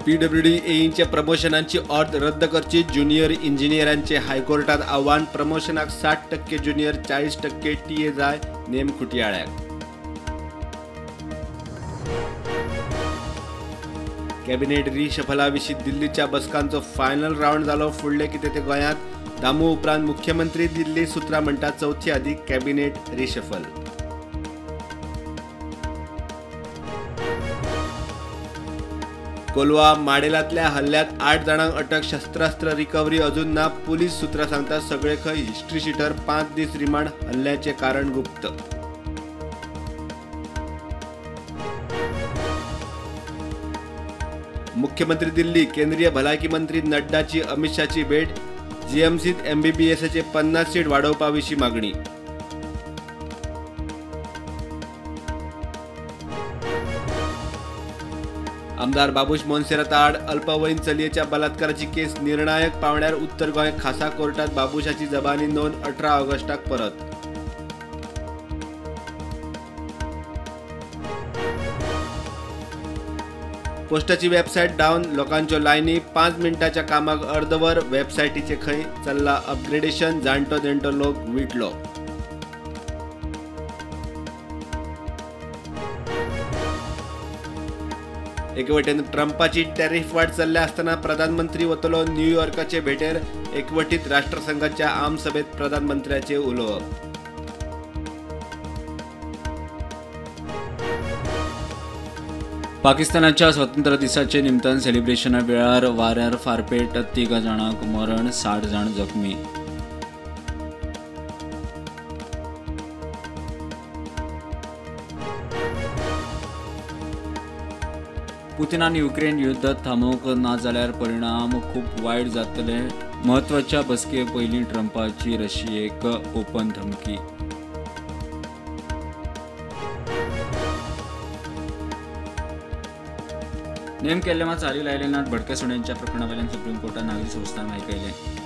PWD एईंच्या प्रमोशनांची ऑर्द रद्द करची junior इंजिनियरांचे हायकोर्टात आव्हान. प्रमोशनाक 60% ज्युनियर 40% टीए जाय नेम खुटयाळ्याक. कॅबिनेट रिशफला विशीं दिल्लीच्या बसकांचो फायनल रावंड जालो. फुडले कितें ते गोंयांत. दामू उपरांत मुख्यमंत्री दिल्ली सूत्रां म्हणटात चवथी आदी कॅबिनेट रिशफल. कोलवा माडेलांतल्या हल्ल्यात 8 जाणांक अटक. शस्त्रास्त्र रिकव्हरी अजून ना. पुलीस सूत्रां सांगतात सगळे खंय हिस्ट्री शिटर. 5 दीस रिमांड. हल्ल्याचें कारण गुप्त. मुख्यमंत्री दिल्ली. केंद्रीय भलायकी मंत्री नड्डाची अमित शाहची भेट. जीएमसीत एमबीबीएसचे 50 सीट वाडोवपा विशीं मागणी. आमदार बाबूश मोन्सेराता आड अल्पवयीन चलयेच्या बलात्काराची केस निर्णायक पावंड्यार. उत्तर गोंय खासा कोर्टात बाबूशाची जबानी नोंद 18 ऑगस्टाक परत. पोस्टाची वेबसायट डावन. लोकांच्यो लायनी. 5 मिनटाच्या कामाक अर्दवर. वेबसायटीचे खंय चल्ला अपग्रेडेशन. जाणटो देणटो लोक विटलो. एके वटेन ट्रंपाची टॅरिफ वाड चल्ल्या आसतना प्रधानमंत्री वतलो न्यूयॉर्काचे भेटेर. एकवटीत राष्ट्रसंघाच्या आमसभेत प्रधानमंत्र्याचे उलोवप. पाकिस्तानाच्या स्वातंत्र्य दिसाचे निमतान सेलिब्रेशना वेळार वाऱ्यार फारपेट. 3 जाणांक मरण, 60 जाण जखमी. पुतिनान युक्रेन युद्ध थांबोवंक ना जाल्यार परिणाम खूब वायट जातले. म्हत्वाच्या बसके पयलीं ट्रंपाची रशियेक ओपन धमकी. नेम केल्ले मात चाली लायले नात. भडक्या सुण्यांच्या प्रकरणावेल्यान सुप्रीम कोर्टान नागरी संस्थांक आयकयलें.